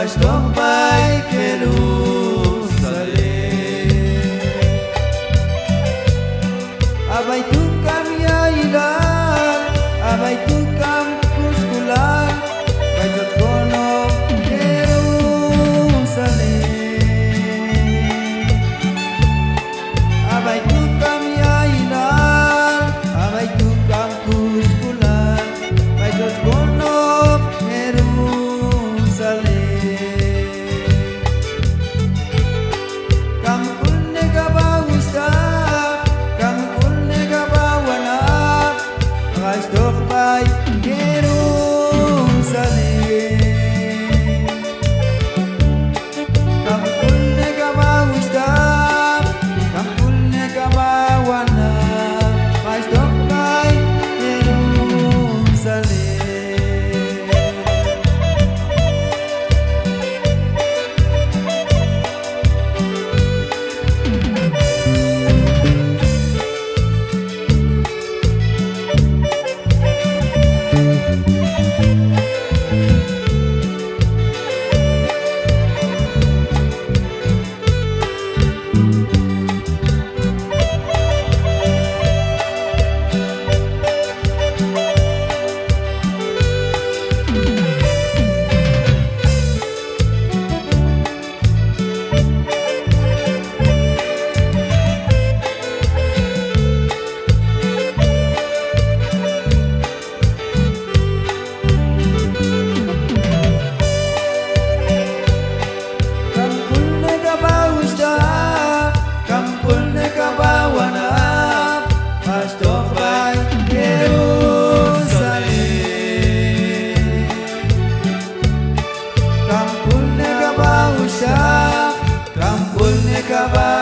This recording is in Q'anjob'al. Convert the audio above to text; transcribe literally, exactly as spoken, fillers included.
Jach toj b'ay Jerusalén. A b'ay tu' kam ya'ilal, a b'ay tu' kam kusk'ulal, b'ay tx'otx' konob' Jerusalén. A b'ay tu' kam ya'ilal, a b'ay tu' kam kusk'ulal, b'ay tx'otx' konob' Jerusalén. Kam k'ulnej a b'a wuxhtaq, kam k'ulnej a b'a wanab', jach toj b'ay Jerusalén. Kam k'ulnej a b'a wuxhtaq, kam k'ulnej a b'a wanab', jach toj b'ay Jerusalén. Kam k'ulnej a b'a wuxhtaq, kam k'ulnej a b'a wanab', jach toj b'ay Jerusalén. Kam k'ulnej a b'a wuxhtaq, kam k'ulnej a b'a